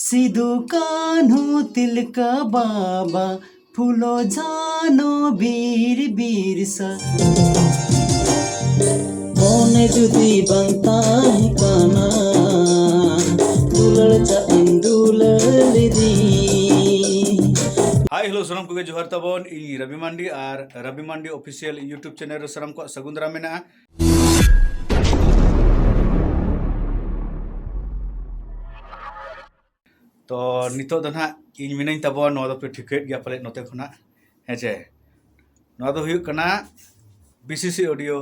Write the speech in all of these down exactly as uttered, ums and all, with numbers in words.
ᱥᱤᱫᱩ ᱠᱟᱹᱱᱦᱩ ᱛᱤᱞᱠᱟᱹ ᱵᱟᱵᱟ ᱯᱷᱩᱞᱳ ᱡᱷᱟᱱᱳ ᱵᱤᱨ ᱵᱤᱨᱥᱟ᱾ ᱢᱚᱱᱮ ᱡᱩᱫᱤ ᱵᱟᱝ ᱛᱟᱦᱮᱸ ᱠᱟᱱᱟ, ᱫᱩᱞᱟᱹᱲ ᱪᱟᱜ ᱤᱧ ᱫᱩᱞᱟᱹᱲ ᱞᱤᱫᱤᱧ᱾ ᱦᱟᱭ, ᱦᱮᱞᱳ, ᱥᱟᱱᱟᱢ ᱠᱚᱜᱮ ᱡᱚᱦᱟᱨ ᱛᱟᱵᱚᱱ᱾ ᱤᱧ ᱨᱚᱵᱤ ᱢᱟᱱᱰᱤ ᱟᱨ ᱨᱚᱵᱤ ᱢᱟᱱᱰᱤ ᱚᱯᱷᱤᱥᱤᱭᱟᱞ YouTube ᱪᱮᱱᱮᱞ ᱨᱮ ᱥᱟᱱᱟᱢ ᱠᱚᱣᱟᱜ ᱥᱟᱹᱜᱩᱱ ᱫᱟᱨᱟᱢ ᱢᱮᱱᱟᱜᱼᱟ᱾ ᱛᱚ, ᱱᱤᱛᱚᱜ ᱫᱚ ᱱᱟᱦᱟᱜ ᱤᱧ ᱢᱤᱱᱟᱹᱧ ᱛᱟᱵᱚᱱ, ᱱᱚᱣᱟ ᱫᱚᱯᱮ ᱴᱷᱤᱠᱟᱹᱭᱮᱫ ᱜᱮᱭᱟ ᱯᱟᱞᱮᱫ ᱱᱚᱛᱮ ᱠᱷᱚᱱᱟᱜ, ᱦᱮᱸ ᱪᱮ? ᱱᱚᱣᱟ ᱫᱚ ᱦᱩᱭᱩᱜ ᱠᱟᱱᱟ ᱵᱤ ᱥᱤ ᱥᱤ ᱚᱰᱤᱭᱳ,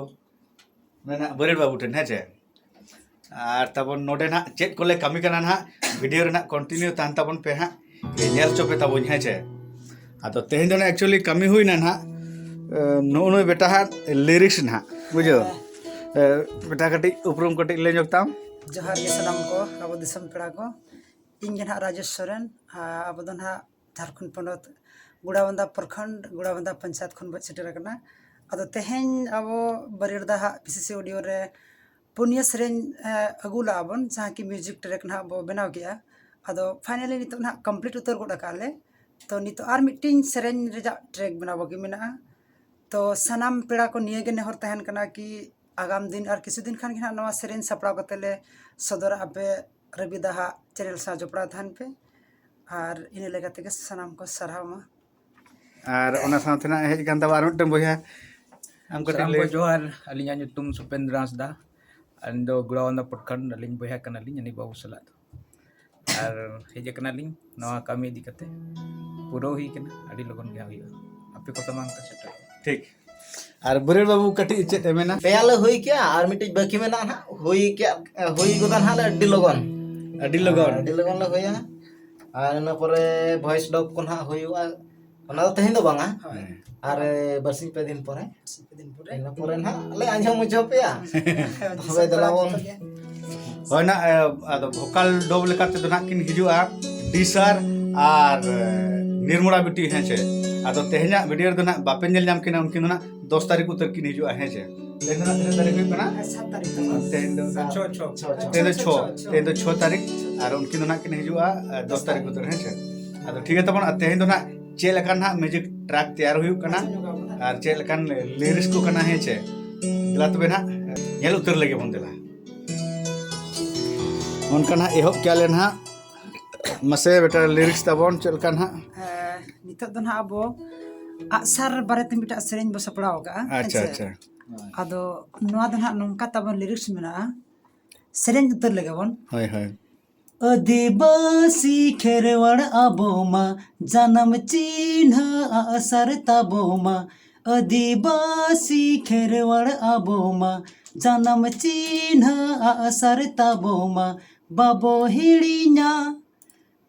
ᱢᱟᱱᱮ ᱱᱟᱦᱟᱜ ᱵᱟᱹᱨᱮᱲ ᱵᱟᱹᱵᱩ ᱴᱷᱮᱱ, ᱦᱮᱸ ᱪᱮ? ᱟᱨ ᱛᱟᱵᱚᱱ ᱱᱚᱰᱮ ᱱᱟᱦᱟᱜ ᱪᱮᱫ ᱠᱚᱞᱮ ᱠᱟᱹᱢᱤ ᱠᱟᱱᱟ ᱱᱟᱦᱟᱜ, ᱵᱷᱤᱰᱤᱭᱳ ᱨᱮ ᱱᱟᱦᱟᱜ ᱠᱚᱱᱴᱤᱱᱤᱭᱩ ᱛᱟᱦᱮᱱ ᱛᱟᱵᱚᱱ ᱯᱮ ᱦᱟᱸᱜ, ᱧᱮᱞ ᱦᱚᱪᱚ ᱯᱮ ᱛᱟᱵᱚᱱ, ᱦᱮᱸ ᱪᱮ? ᱟᱫᱚ ᱛᱮᱦᱮᱧ ᱫᱚ ᱱᱟᱦᱟᱜ ᱮᱠᱪᱩᱭᱮᱞᱤ ᱠᱟᱹᱢᱤ ᱦᱩᱭᱱᱟ ᱱᱟᱦᱟᱜ, ᱮ, ᱱᱩᱜᱼᱩ ᱱᱩᱭ ᱵᱮᱴᱟ ᱦᱟᱸᱜ ᱞᱤᱨᱤᱠᱥ ᱱᱟᱦᱟᱜ, ᱵᱩᱡᱷᱟᱹᱣ? ᱮ, ᱵᱮᱴᱟ, ᱠᱟᱹᱴᱤᱡ ᱩᱯᱨᱩᱢ ᱠᱟᱹᱴᱤᱡ ᱞᱟᱹᱭ ᱧᱚᱜ ᱛᱟᱢ᱾ ᱡᱚᱦᱟᱨ ᱜᱮ ᱥᱟᱱᱟᱢ ᱠᱚ, ᱟᱵᱚ ᱫᱤᱥᱚᱢ ᱯᱮᱲᱟ ᱠᱚ᱾ ᱤᱧ ᱜᱮ ᱱᱟᱦᱟᱜ ᱨᱟᱡᱮᱥ ᱥᱚᱨᱮᱱ, ᱟᱨ ᱟᱵᱚ ᱫᱚ ᱱᱟᱦᱟᱜ ᱡᱷᱟᱲᱠᱷᱚᱸᱰ ᱯᱚᱱᱚᱛ ᱜᱩᱲᱟᱵᱟᱱᱫᱟ ᱯᱨᱚᱠᱷᱚᱸᱰ, ᱜᱩᱲᱟᱵᱟᱱᱫᱟ ᱯᱚᱧᱪᱟᱭᱮᱛ ᱠᱷᱚᱱ ᱵᱚ ᱥᱮᱴᱮᱨ ᱟᱠᱟᱱᱟ᱾ ᱟᱫᱚ ᱛᱮᱦᱮᱧ ᱟᱵᱚ ᱵᱟᱹᱨᱤᱭᱟᱹᱲᱫᱟ ᱦᱟᱸᱜ ᱵᱤ ᱥᱤ ᱥᱤ ᱚᱰᱤᱭᱳ ᱨᱮ ᱯᱩᱱᱭᱟᱹ ᱥᱮᱨᱮᱧ, ᱮ, ᱟᱹᱜᱩ ᱞᱟᱜᱼᱟ ᱵᱚᱱ, ᱡᱟᱦᱟᱸ ᱠᱤ ᱢᱤᱣᱡᱤᱠ ᱴᱨᱮᱠ ᱱᱟᱦᱟᱜ ᱵᱚ ᱵᱮᱱᱟᱣ ᱠᱮᱜᱼᱟ᱾ ᱟᱫᱚ ᱯᱷᱟᱭᱱᱟᱞᱤ ᱱᱤᱛᱚᱜ ᱱᱟᱦᱟᱜ ᱠᱚᱢᱯᱞᱤᱴ ᱩᱛᱟᱹᱨ ᱜᱚᱫ ᱟᱠᱟᱫ ᱞᱮ᱾ ᱛᱚ ᱱᱤᱛᱚᱜ ᱟᱨ ᱢᱤᱫᱴᱤᱱ ᱥᱮᱨᱮᱧ ᱨᱮᱭᱟᱜ ᱴᱨᱮᱠ ᱵᱮᱱᱟᱣ ᱵᱟᱹᱜᱤ ᱢᱮᱱᱟᱜᱼᱟ᱾ ᱛᱚ ᱥᱟᱱᱟᱢ ᱯᱮᱲᱟ ᱠᱚ ᱱᱤᱭᱟᱹ ᱜᱮ ᱱᱮᱦᱚᱨ ᱛᱟᱦᱮᱱ ᱠᱟᱱᱟ ᱠᱤ ᱟᱜᱟᱢ ᱫᱤᱱ ᱟᱨ ᱠᱤᱪᱷᱩ ᱫᱤᱱ ᱠᱷᱟᱱ ᱜᱮ ᱱᱟᱦᱟᱜ ᱱᱚᱣᱟ ᱥᱮᱨᱮᱧ ᱥᱟᱯᱲᱟᱣ ᱠᱟᱛᱮ ᱞᱮ ᱥᱚᱫᱚᱨᱟ ᱟᱯᱮ ᱨᱚᱵᱤ ᱫᱟ ᱦᱟᱸᱜ ᱪᱮᱱᱮᱞ ᱥᱟᱶ ᱡᱚᱯᱲᱟᱣ ᱛᱟᱦᱮᱱ ᱯᱮ᱾ ᱟᱨ ᱤᱱᱟᱹ ᱞᱮᱠᱟ ᱛᱮᱜᱮ ᱥᱟᱱᱟᱢ ᱠᱚ ᱥᱟᱨᱦᱟᱣ ᱢᱟ᱾ ᱟᱨ ᱚᱱᱟ ᱥᱟᱶᱛᱮ ᱱᱟᱜ ᱦᱮᱡ ᱟᱠᱟᱱ ᱛᱟᱵᱚᱱᱟ ᱟᱨ ᱢᱤᱫᱴᱟᱝ ᱵᱚᱭᱦᱟ, ᱟᱢ ᱠᱟᱹᱴᱤᱡ ᱥᱟᱱᱟᱢ ᱞᱟᱹᱭ ᱠᱚ ᱡᱚᱦᱟᱨ, ᱟᱹᱞᱤᱧᱟᱜ ᱧᱩᱛᱩᱢ ᱥᱩᱯᱮᱱᱫᱨᱚ ᱦᱟᱸᱥᱫᱟ᱾ ᱟᱹᱞᱤᱧ ᱫᱚ ᱜᱩᱲᱟᱵᱟᱱᱫᱟ ᱯᱨᱚᱠᱷᱚᱸᱰ, ᱟᱹᱞᱤᱧ ᱵᱚᱭᱦᱟ ᱠᱟᱱᱟᱞᱤᱧ ᱩᱱᱤ ᱵᱟᱹᱵᱩ ᱥᱟᱞᱟᱜ ᱫᱚ᱾ ᱟᱨ ᱦᱮᱡ ᱟᱠᱟᱱᱟᱞᱤᱧ ᱱᱚᱣᱟ ᱠᱟᱹᱢᱤ ᱤᱫᱤ ᱠᱟᱛᱮ, ᱯᱩᱨᱟᱹᱣ ᱦᱩᱭ ᱠᱟᱱᱟ, ᱟᱹᱰᱤ ᱞᱚᱜᱚᱱ ᱜᱮ ᱦᱟᱸᱜ ᱦᱩᱭᱩᱜᱼᱟ᱾ ᱟᱯᱮ ᱠᱚ ᱥᱟᱢᱟᱝ ᱛᱮ ᱥᱮᱴᱮᱨ᱾ ᱴᱷᱤᱠ᱾ ᱟᱨ ᱵᱟᱹᱨᱤᱭᱟᱹᱲ ᱵᱟᱹᱵᱩ ᱠᱟᱹᱴᱤᱡ ᱪᱮᱫ ᱮ ᱢᱮᱱᱟ? ᱯᱮᱭᱟ ᱞᱮ ᱦᱩᱭ ᱠᱮᱜᱼᱟ, ᱟᱨ ᱢᱤᱫᱴᱤᱡ ᱵᱟᱹᱠᱤ ᱢᱮᱱᱟᱜᱼᱟ ᱱᱟᱦᱟᱜ, ᱦᱩᱭ ᱠᱮᱜᱼᱟ, ᱦᱩᱭ ᱜᱚᱫᱟ ᱱᱟᱦᱟᱜ ᱞᱮ ᱟᱹᱰᱤ ᱞᱚᱜᱚᱱ᱾ ᱟᱹᱰᱤ ᱞᱚᱜᱚᱱ᱾ ᱟᱹᱰᱤ ᱞᱚᱜᱚᱱ ᱞᱮ ᱦᱩᱭᱟ᱾ ᱟᱨ ᱤᱱᱟᱹ ᱯᱚᱨᱮ ᱵᱷᱚᱭᱮᱥ ᱰᱚᱵ ᱠᱚ ᱱᱟᱦᱟᱜ ᱦᱩᱭᱩᱜᱼᱟ᱾ ᱚᱱᱟ ᱫᱚ ᱛᱮᱦᱮᱧ ᱫᱚ ᱵᱟᱝᱟ᱾ ᱦᱳᱭ᱾ ᱦᱮᱸ᱾ ᱟᱨ ᱵᱟᱨᱥᱤᱧ ᱯᱮ ᱫᱤᱱ ᱯᱚᱨᱮ᱾ ᱵᱟᱨᱥᱤᱧ ᱯᱮ ᱫᱤᱱ ᱯᱚᱨᱮ᱾ ᱤᱱᱟᱹ ᱯᱚᱨᱮ ᱱᱟᱦᱟᱜ ᱞᱮ ᱟᱸᱡᱚᱢ ᱦᱚᱪᱚ ᱯᱮᱭᱟ᱾ ᱦᱳᱭ, ᱫᱮᱞᱟ ᱵᱚᱱ᱾ ᱦᱳᱭ ᱱᱟᱜ, ᱮ, ᱟᱫᱚ ᱵᱷᱳᱠᱟᱞ ᱰᱚᱵ ᱞᱮᱠᱟ ᱛᱮᱫᱚ ᱱᱟᱜ ᱠᱤᱱ ᱦᱤᱡᱩᱜᱼᱟ ᱰᱤ ᱥᱟᱨ ᱟᱨ, ᱮ, ᱱᱤᱨᱢᱚᱞᱟ ᱵᱤᱴᱤ, ᱦᱮᱸ ᱪᱮ? ᱟᱫᱚ ᱛᱮᱦᱮᱧᱟᱜ ᱵᱷᱤᱰᱤᱭᱳ ᱨᱮᱫᱚ ᱱᱟᱜ ᱵᱟᱯᱮ ᱧᱮᱞ ᱧᱟᱢ ᱠᱤᱱᱟ, ᱩᱱᱠᱤᱱ ᱫᱚ ᱱᱟᱜ ᱫᱚᱥ ᱛᱟᱹᱨᱤᱠᱷ ᱩᱛᱟᱹᱨ ᱠᱤᱱ ᱦᱤᱡᱩᱜᱼᱟ, ᱦᱮᱸ ᱪᱮ? ᱛᱮᱦᱮᱧ ᱫᱚ ᱱᱟᱜ ᱛᱤᱱᱟᱹᱜ ᱛᱟᱹᱨᱤᱠᱷ ᱦᱩᱭᱩᱜ ᱠᱟᱱᱟ? ᱥᱟᱛ ᱛᱟᱹᱨᱤᱠᱷ ᱛᱟᱵᱚᱱ᱾ ᱛᱮᱦᱮᱧ ᱫᱚ ᱪᱷᱚ, ᱪᱷᱚ, ᱪᱷᱚ᱾ ᱛᱮᱦᱮᱧ ᱫᱚ ᱪᱷᱚ, ᱪᱷᱚ, ᱪᱷᱚ᱾ ᱛᱮᱦᱮᱧ ᱫᱚ ᱪᱷᱚ ᱛᱟᱹᱨᱤᱠᱷ, ᱟᱨ ᱩᱱᱠᱤᱱ ᱫᱚ ᱱᱟᱜ ᱠᱤᱱ ᱦᱤᱡᱩᱜᱼᱟ, ᱟ, ᱫᱚᱥ ᱛᱟᱹᱨᱤᱠᱷ ᱠᱚᱛᱮ, ᱦᱮᱸ ᱥᱮ? ᱟᱫᱚ ᱴᱷᱤᱠ ᱜᱮᱭᱟ ᱛᱟᱵᱚᱱ, ᱟᱨ ᱛᱮᱦᱮᱧ ᱫᱚ ᱱᱟᱜ ᱪᱮᱫ ᱞᱮᱠᱟᱱ ᱱᱟᱜ music track ᱛᱮᱭᱟᱨ ᱦᱩᱭᱩᱜ ᱠᱟᱱᱟ, ᱟᱨ ᱪᱮᱫ ᱞᱮᱠᱟᱱ lyrics ᱠᱚ ᱠᱟᱱᱟ, ᱦᱮᱸ ᱪᱮ? ᱫᱮᱞᱟ ᱛᱚᱵᱮ ᱱᱟᱜ ᱧᱮᱞ ᱩᱛᱟᱹᱨ ᱞᱮᱜᱮ ᱵᱚᱱ ᱫᱮᱞᱟ᱾ ᱚᱱᱠᱟ ᱱᱟᱜ ᱮᱦᱚᱵ ᱠᱮᱜᱼᱟ ᱞᱮ ᱱᱟᱜ᱾ ᱢᱟᱥᱮ ᱵᱮᱴᱟ, lyrics ᱛᱟᱵᱚᱱ ᱪᱮᱫ ᱞᱮᱠᱟ ᱱᱟᱜ? ᱮ, ᱱᱤᱛᱚᱜ ᱫᱚ ᱱᱟᱜ ᱟᱵᱚ ᱟᱜᱼᱥᱟᱨ ᱵᱟᱨᱮᱛᱮ ᱢᱤᱫᱴᱟᱜ ᱥᱮᱨᱮᱧ ᱵᱚ ᱥᱟᱯᱲᱟᱣ ᱟᱠᱟᱜᱼᱟ, ᱦᱮᱸ ᱟᱪᱪᱷᱟ, ᱪᱮ? ᱟᱪᱪᱷᱟ᱾ ᱟᱫᱚ ᱱᱚᱣᱟ ᱫᱚ ᱱᱟᱜ ᱱᱚᱝᱠᱟ ᱛᱟᱵᱚᱱ lyrics ᱢᱮᱱᱟᱜᱼᱟ, ᱥᱮᱨᱮᱧ ᱩᱛᱟᱹᱨ ᱞᱮᱜᱮ ᱵᱚᱱ᱾ ᱦᱳᱭ, ᱦᱳᱭ᱾ ᱟᱹᱫᱤᱵᱟᱹᱥᱤ ᱠᱷᱮᱨᱣᱟᱲ ᱟᱵᱚ ᱢᱟ, ᱡᱟᱱᱟᱢ ᱪᱤᱱᱦᱟᱹ ᱟᱜᱼᱥᱟᱨ ᱛᱟᱵᱚ ᱢᱟ᱾ ᱟᱹᱫᱤᱵᱟᱹᱥᱤ ᱠᱷᱮᱨᱣᱟᱲ ᱟᱵᱚ ᱢᱟ, ᱡᱟᱱᱟᱢ ᱪᱤᱱᱦᱟᱹ ᱟᱜᱼᱥᱟᱨ ᱛᱟᱵᱚ ᱢᱟ᱾ ᱵᱟᱵᱚ ᱦᱤᱲᱤᱧᱟ,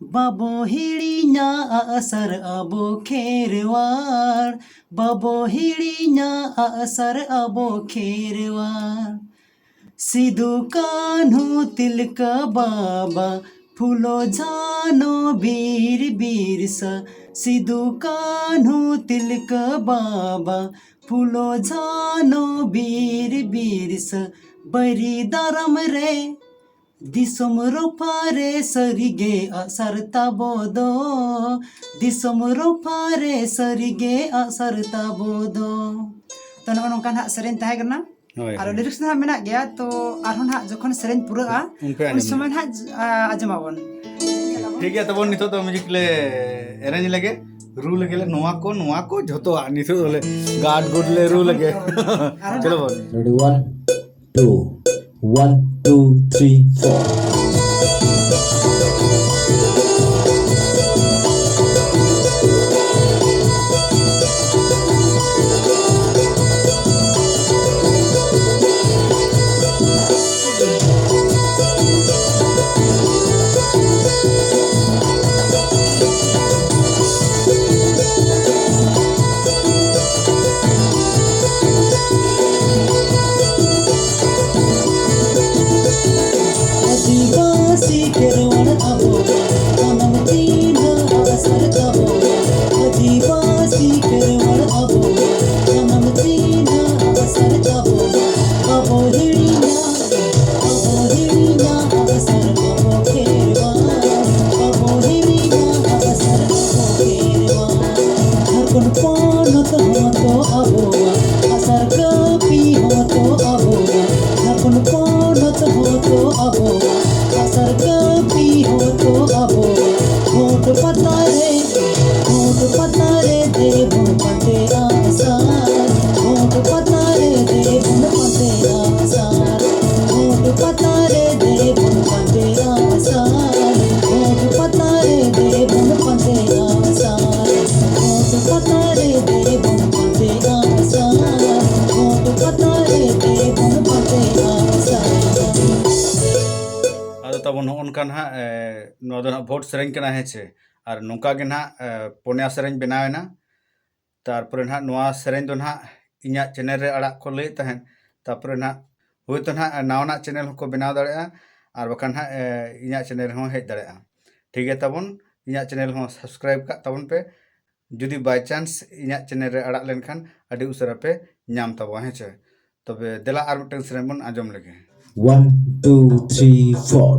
ᱵᱟᱵᱚ ᱦᱤᱲᱤᱧᱟ ᱟᱜᱼᱥᱟᱨ ᱟᱵᱚ ᱠᱷᱮᱨᱣᱟᱲ, ᱵᱟᱵᱚ ᱦᱤᱲᱤᱧᱟ ᱟᱜᱼᱥᱟᱨ ᱟᱵᱚ ᱠᱷᱮᱨᱣᱟᱲ᱾ ᱥᱤᱫᱩ ᱠᱟᱹᱱᱦᱩ ᱛᱤᱞᱠᱟᱹ ᱵᱟᱵᱟ, ᱯᱷᱩᱞᱳ ᱡᱷᱟᱱᱳ ᱵᱤᱨ ᱵᱤᱨᱥᱟ᱾ ᱥᱤᱫᱩ ᱠᱟᱹᱱᱦᱩ ᱛᱤᱞᱠᱟᱹ ᱵᱟᱵᱟ, ᱯᱷᱩᱞᱳ ᱡᱷᱟᱱᱳ ᱵᱤᱨ ᱵᱤᱨᱥᱟ᱾ ᱵᱟᱹᱨᱤ ᱫᱟᱨᱟᱢ ᱨᱮ ᱫᱤᱥᱚᱢ ᱨᱚᱯᱷᱟ ᱨᱮ ᱥᱟᱹᱨᱤᱜᱮ ᱟᱜᱼᱥᱟᱨ ᱛᱟᱵᱚ ᱫᱚ, ᱫᱤᱥᱚᱢ ᱨᱚᱯᱷᱟ ᱨᱮ ᱥᱟᱹᱨᱤᱜᱮ ᱟᱜᱼᱥᱟᱨ ᱛᱟᱵᱚ ᱫᱚ᱾ ᱛᱚ, ᱱᱚᱜᱼᱚ ᱱᱚᱝᱠᱟ ᱱᱟᱦᱟᱜ ᱥᱮᱨᱮᱧ ᱛᱟᱦᱮᱸ ᱠᱟᱱᱟ᱾ ᱦᱳᱭ, ᱟᱨ ᱦᱳᱭ᱾ Lyrics ᱱᱟᱦᱟᱜ ᱢᱮᱱᱟᱜ ᱜᱮᱭᱟ, ᱛᱚ ᱟᱨᱦᱚᱸ ᱱᱟᱦᱟᱜ ᱡᱚᱠᱷᱚᱱ ᱥᱮᱨᱮᱧ ᱯᱩᱨᱟᱹᱜᱼᱟ, ᱩᱱ ᱯᱮ ᱩᱱ ᱟᱸᱡᱚᱢᱟ᱾ ᱥᱚᱢᱚᱭ ᱱᱟᱦᱟᱜ, ᱟ, ᱟᱸᱡᱚᱢᱟᱵᱚᱱ᱾ ᱴᱷᱤᱠ ᱜᱮᱭᱟ, ᱛᱟᱵᱚᱱ ᱱᱤᱛᱚᱜ ᱫᱚ music ᱞᱮ arrange ᱞᱮᱜᱮ, ᱨᱩ ᱞᱮᱜᱮ ᱞᱮ, ᱱᱚᱣᱟ ᱠᱚ, ᱱᱚᱣᱟ ᱠᱚ ᱡᱷᱚᱛᱚᱣᱟᱜ ᱱᱤᱛᱚᱜ ᱫᱚᱞᱮ ᱜᱟᱰ ᱜᱩᱰ ᱞᱮ ᱨᱩ ᱞᱮᱜᱮ᱾ ᱟᱨᱦᱚᱸ ᱪᱚᱞᱚ ᱵᱚᱱ᱾ Ready, one, two, one, two, three, four. ᱟᱹᱫᱤᱵᱟᱹᱥᱤ ᱠᱷᱮᱨᱣᱟᱲ ᱟᱵᱚ, ᱥᱟᱱᱟᱢ ᱪᱤᱱᱦᱟᱹ ᱟᱜᱼᱥᱟᱨ ᱛᱟᱵᱚ᱾ ᱟᱹᱫᱤᱵᱟᱹᱥᱤ ᱠᱷᱮᱨᱣᱟᱲ ᱟᱵᱚ, ᱥᱟᱱᱟᱢ ᱪᱤᱱᱦᱟᱹ ᱟᱜᱼᱥᱟᱨ ᱛᱟᱵᱚ᱾ ᱜᱷᱩᱴ ᱯᱟᱛᱟ ᱨᱮ, ᱜᱷᱩᱴ ᱯᱟᱛᱟ ᱨᱮ ᱫᱮᱵᱚᱱ ᱯᱟᱱᱛᱮ ᱟᱥᱟᱨ᱾ ᱜᱷᱩᱴ ᱯᱟᱛᱟ ᱨᱮ ᱫᱮᱵᱚᱱ ᱯᱟᱱᱛᱮ ᱟᱥᱟᱨ᱾ ᱜᱷᱩᱴ ᱯᱟᱛᱟ ᱨᱮ ᱫᱮᱵᱚᱱ ᱯᱟᱱᱛᱮ ᱟᱥᱟᱨ᱾ ᱜᱷᱩᱴ ᱯᱟᱛᱟ ᱨᱮ ᱫᱮᱵᱚᱱ ᱯᱟᱱᱛᱮ ᱟᱥᱟᱨ᱾ ᱜᱷᱩᱴ ᱯᱟᱛᱟ ᱨᱮ ᱫᱮᱵᱚᱱ ᱯᱟᱱᱛᱮ ᱟᱥᱟᱨ᱾ ᱜᱷᱩᱴ ᱯᱟᱛᱟ ᱨᱮ ᱫᱮᱵᱚᱱ ᱯᱟᱱᱛᱮ ᱟᱥᱟᱨ᱾ ᱟᱫᱚ ᱛᱟᱵᱚᱱ ᱱᱚᱜᱼᱚ ᱱᱚᱝᱠᱟ ᱱᱟᱦᱟᱜ, ᱮ, ᱱᱚᱣᱟ ᱫᱚ ᱱᱟᱦᱟᱜ ᱵᱷᱳᱴ ᱥᱮᱨᱮᱧ ᱠᱟᱱᱟ, ᱦᱮᱸ ᱪᱮ? ᱟᱨ ᱱᱚᱝᱠᱟ ᱜᱮ ᱱᱟᱦᱟᱜ, ᱮ, ᱯᱩᱱᱭᱟ ᱥᱮᱨᱮᱧ ᱵᱮᱱᱟᱣ ᱮᱱᱟ᱾ ᱛᱟᱨᱯᱚᱨᱮ ᱱᱟᱦᱟᱜ ᱱᱚᱣᱟ ᱥᱮᱨᱮᱧ ᱫᱚ ᱱᱟᱦᱟᱜ ᱤᱧᱟᱹᱜ ᱪᱮᱱᱮᱞ ᱨᱮ ᱟᱲᱟᱜ ᱠᱚ ᱞᱟᱹᱭᱮᱫ ᱛᱟᱦᱮᱸᱫ᱾ ᱛᱟᱨᱯᱚᱨᱮ ᱱᱟᱦᱟᱜ ᱦᱳᱭᱛᱳ ᱱᱟᱦᱟᱜ ᱱᱟᱣᱟᱱᱟᱜ ᱪᱮᱱᱮᱞ ᱦᱚᱸᱠᱚ ᱵᱮᱱᱟᱣ ᱫᱟᱲᱮᱭᱟᱜᱼᱟ, ᱟᱨ ᱵᱟᱠᱷᱟᱱ ᱱᱟᱦᱟᱜ, ᱮ, ᱤᱧᱟᱹᱜ ᱪᱮᱱᱮᱞ ᱨᱮᱦᱚᱸ ᱦᱮᱡ ᱫᱟᱲᱮᱭᱟᱜᱼᱟ᱾ ᱴᱷᱤᱠ ᱜᱮᱭᱟ ᱛᱟᱵᱚᱱ, ᱤᱧᱟᱹᱜ ᱪᱮᱱᱮᱞ ᱦᱚᱸ ᱥᱟᱵᱥᱠᱨᱟᱭᱤᱵ ᱠᱟᱜ ᱛᱟᱵᱚᱱ ᱯᱮ᱾ ᱡᱩᱫᱤ by chance ᱤᱧᱟᱹᱜ ᱪᱮᱱᱮᱞ ᱨᱮ ᱟᱲᱟᱜ ᱞᱮᱱᱠᱷᱟᱱ ᱟᱹᱰᱤ ᱩᱥᱟᱹᱨᱟ ᱯᱮ ᱧᱟᱢ ᱛᱟᱵᱚᱱᱟ, ᱦᱮᱸ ᱪᱮ? ᱛᱚᱵᱮ ᱫᱮᱞᱟ ᱟᱨ ᱢᱤᱫᱴᱟᱝ ᱥᱮᱨᱮᱧ ᱵᱚᱱ ᱟᱸᱡᱚᱢ ᱞᱮᱜᱮ᱾ One, two, three, four.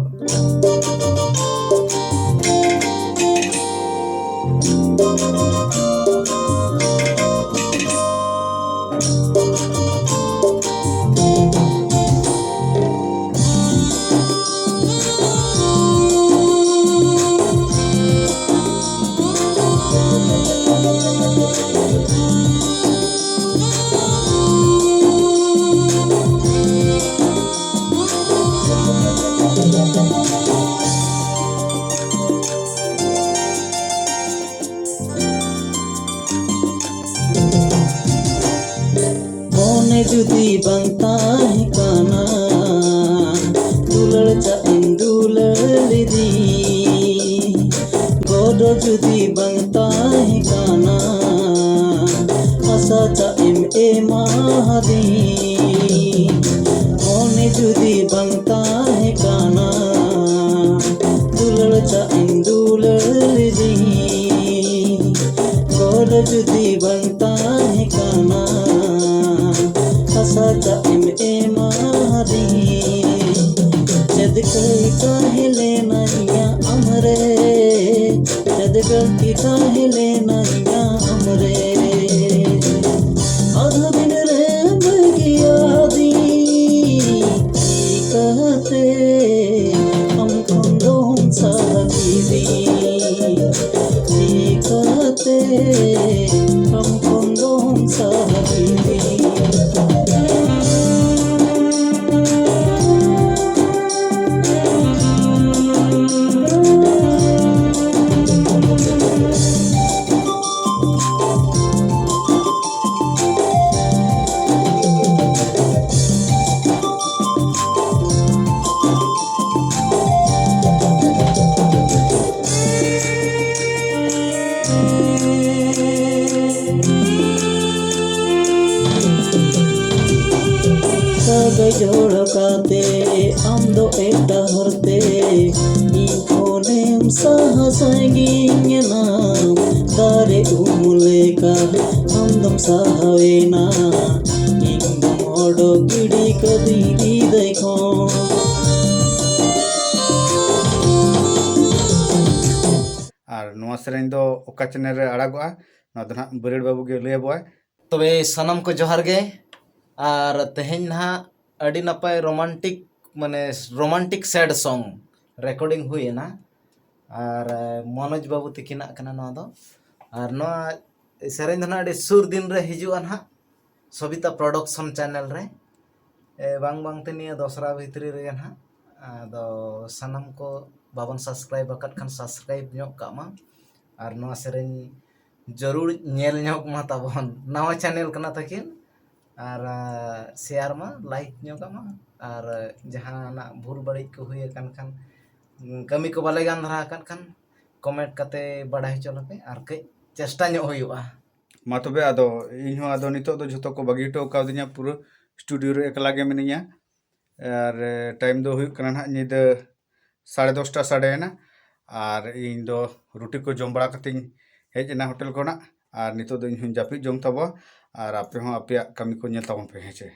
ᱢᱚᱱᱮ ᱡᱩᱫᱤ ᱵᱟᱝ ᱛᱟᱦᱮᱸ ᱠᱟᱱᱟ, ᱫᱩᱞᱟᱹᱲ ᱪᱟᱜ ᱤᱧ ᱫᱩᱞᱟᱹᱲ ᱞᱤᱫᱤᱧ᱾ ᱜᱚᱰᱚ ᱡᱩᱫᱤ ᱵᱟᱝ ᱛᱟᱦᱮᱸ ᱠᱟᱱᱟ, ᱟᱥᱟ ᱪᱟᱜ ᱮᱢ ᱮᱢᱟᱫᱤᱧ᱾ ᱢᱚᱱᱮ ᱡᱩᱫᱤ ᱵᱟᱝ ᱛᱟᱦᱮᱸ ᱠᱟᱱᱟ, ᱫᱩᱞᱟᱹᱲ ᱪᱟᱜ ᱤᱧ ᱫᱩᱞᱟᱹᱲ ᱞᱤᱫᱤᱧ᱾ ᱜᱚᱰᱚ ᱡᱩᱫᱤ ᱵᱟᱝ ᱛᱟᱦᱮᱸ ᱠᱟᱱᱟ, ᱟᱥᱟ ᱪᱟᱜ ᱮᱢ ᱮᱢᱟᱫᱤᱧ᱾ ᱪᱮᱫ ᱠᱟᱹᱭ ᱛᱟᱦᱮᱸ ᱞᱮᱱᱟ ᱤᱧᱟᱹᱜ ᱟᱢᱨᱮ, ᱪᱮᱫ ᱜᱟᱹᱞᱛᱤ ᱛᱟᱦᱮᱸ ᱞᱮᱱᱟ ᱤᱧᱟᱹᱜ ᱟᱢᱨᱮ᱾ ᱟᱫᱷᱟ ᱫᱤᱱ ᱨᱮ ᱵᱟᱹᱜᱤᱭᱟᱫᱤᱧ ᱪᱤᱠᱟᱹᱛᱮ, ᱟᱢ ᱠᱷᱚᱱ ᱫᱚᱢ ᱥᱟᱦᱟ ᱠᱮᱫᱟ᱾ ᱪᱤᱠᱟᱹᱛᱮ ᱟᱢ ᱠᱷᱚᱱ ᱫᱚᱢ ᱥᱟᱦᱟ ᱠᱤᱫᱤᱧ? ᱥᱟᱹᱜᱟᱹᱭ ᱡᱚᱲᱟᱣ ᱠᱟᱛᱮ ᱟᱢ ᱫᱚ ᱮᱴᱟᱜ ᱦᱚᱲᱛᱮ ᱤᱧ ᱠᱷᱚᱱᱮᱢ ᱥᱟᱦᱟ ᱥᱟᱺᱜᱤᱧ ᱮᱱᱟ᱾ ᱫᱟᱨᱮ ᱩᱢᱩᱞ ᱞᱮᱠᱟ ᱟᱢ ᱫᱚᱢ ᱥᱟᱦᱟᱣᱮᱱᱟ, ᱤᱧ ᱫᱚᱢ ᱚᱰᱚᱠ ᱜᱤᱰᱤ ᱠᱟᱹᱫᱤᱧ ᱦᱨᱤᱫᱟᱹᱭ ᱠᱷᱚᱱ᱾ ᱟᱨ ᱱᱚᱣᱟ ᱥᱮᱨᱮᱧ ᱫᱚ ᱚᱠᱟ ᱪᱮᱱᱮᱞ ᱨᱮ ᱟᱲᱟᱜᱚᱜᱼᱟ, ᱱᱚᱣᱟ ᱫᱚ ᱱᱟᱦᱟᱜ ᱵᱟᱹᱨᱟᱹᱲ ᱵᱟᱹᱵᱩ ᱜᱮ ᱞᱟᱹᱭ ᱟᱵᱚᱣᱟᱭ᱾ ᱛᱚᱵᱮ ᱥᱟᱱᱟᱢ ᱠᱚ ᱡᱚᱦᱟᱨ ᱜᱮ᱾ ᱟᱨ ᱛᱮᱦᱮᱧ ᱱᱟᱦᱟᱜ ᱟᱹᱰᱤ ᱱᱟᱯᱟᱭ ᱨᱳᱢᱟᱱᱴᱤᱠ, ᱢᱟᱱᱮ ᱨᱳᱢᱟᱱᱴᱤᱠ ᱥᱮᱰ ᱥᱚᱝ ᱨᱮᱠᱚᱨᱰᱤᱝ ᱦᱩᱭ ᱮᱱᱟ᱾ ᱟᱨ ᱢᱚᱱᱳᱡᱽ ᱵᱟᱹᱵᱩ ᱛᱤᱠᱤᱱᱟᱜ ᱠᱟᱱᱟ ᱱᱚᱣᱟ ᱫᱚ᱾ ᱟᱨ ᱱᱚᱣᱟ ᱥᱮᱨᱮᱧ ᱫᱚ ᱱᱟᱦᱟᱜ ᱟᱹᱰᱤ ᱥᱩᱨ ᱫᱤᱱ ᱨᱮ ᱦᱤᱡᱩᱜᱼᱟ ᱱᱟᱦᱟᱜ ᱥᱚᱵᱤᱛᱟ ᱯᱨᱚᱰᱟᱠᱥᱚᱱ ᱪᱮᱱᱮᱞ ᱨᱮ᱾ ᱮ, ᱵᱟᱝ ᱵᱟᱝᱛᱮ ᱱᱤᱭᱟᱹ ᱫᱚᱥᱨᱟ ᱵᱷᱤᱛᱨᱤ ᱨᱮᱜᱮ ᱱᱟᱦᱟᱜ᱾ ᱟᱫᱚ ᱥᱟᱱᱟᱢ ᱠᱚ ᱵᱟᱵᱚᱱ ᱥᱟᱵᱥᱠᱨᱟᱭᱤᱵ ᱟᱠᱟᱫ ᱠᱷᱟᱱ ᱥᱟᱵᱥᱠᱨᱟᱭᱤᱵ ᱧᱚᱜ ᱠᱟᱜ ᱢᱟ᱾ ᱟᱨ ᱱᱚᱣᱟ ᱥᱮᱨᱮᱧ ᱡᱟᱹᱨᱩᱲ ᱧᱮᱞ ᱧᱚᱜ ᱢᱟ ᱛᱟᱵᱚᱱ᱾ ᱱᱟᱣᱟ ᱪᱮᱱᱮᱞ ᱠᱟᱱᱟ ᱛᱟᱹᱠᱤᱱ᱾ ᱟᱨ ᱥᱮᱭᱟᱨ ᱢᱟ, ᱞᱟᱭᱤᱠ ᱧᱚᱜ ᱠᱟᱜ ᱢᱟ᱾ ᱟᱨ ᱡᱟᱦᱟᱱᱟᱜ ᱵᱷᱩᱞ ᱵᱟᱹᱲᱤᱡ ᱠᱚ ᱦᱩᱭ ᱟᱠᱟᱱ ᱠᱷᱟᱱ, ᱠᱟᱹᱢᱤ ᱠᱚ ᱵᱟᱞᱮ ᱜᱟᱱ ᱫᱷᱟᱨᱟ ᱟᱠᱟᱫ ᱠᱷᱟᱱ, ᱠᱚᱢᱮᱱᱴ ᱠᱟᱛᱮ ᱵᱟᱰᱟᱭ ᱦᱚᱪᱚ ᱞᱮᱯᱮ, ᱟᱨ ᱠᱟᱹᱡ ᱪᱮᱥᱴᱟ ᱧᱚᱜ ᱦᱩᱭᱩᱜᱼᱟ᱾ ᱢᱟ ᱛᱚᱵᱮ, ᱟᱫᱚ ᱤᱧ ᱦᱚᱸ ᱟᱫᱚ ᱱᱤᱛᱚᱜ ᱫᱚ ᱡᱷᱚᱛᱚ ᱠᱚ ᱵᱟᱹᱜᱤ ᱦᱚᱴᱚ ᱠᱟᱣᱫᱤᱧᱟ, ᱯᱩᱨᱟᱹ ᱥᱴᱩᱰᱤᱭᱳ ᱨᱮ ᱮᱠᱞᱟ ᱜᱮ ᱢᱤᱱᱟᱹᱧᱟ᱾ ᱟᱨ ᱴᱟᱭᱤᱢ ᱫᱚ ᱦᱩᱭᱩᱜ ᱠᱟᱱᱟ ᱱᱟᱦᱟᱜ ᱧᱤᱫᱟᱹ ᱥᱟᱲᱮ ᱫᱚᱥᱴᱟ ᱥᱟᱰᱮᱭᱮᱱᱟ᱾ ᱟᱨ ᱤᱧ ᱫᱚ ᱨᱩᱴᱤ ᱠᱚ ᱡᱚᱢ ᱵᱟᱲᱟ ᱠᱟᱛᱮᱧ ᱦᱮᱡ ᱮᱱᱟ ᱦᱳᱴᱮᱞ ᱠᱷᱚᱱᱟᱜ᱾ ᱟᱨ ᱱᱤᱛᱚᱜ ᱫᱚ ᱤᱧ ᱦᱚᱸᱧ ᱡᱟᱹᱯᱤᱫ ᱡᱚᱝ ᱛᱟᱵᱚᱣᱟ᱾ ᱟᱨ ᱟᱯᱮ ᱦᱚᱸ ᱟᱯᱮᱭᱟᱜ ᱠᱟᱹᱢᱤ ᱠᱚ ᱧᱮᱞ ᱛᱟᱵᱚᱱ ᱯᱮ, ᱦᱮᱸ ᱪᱮ᱾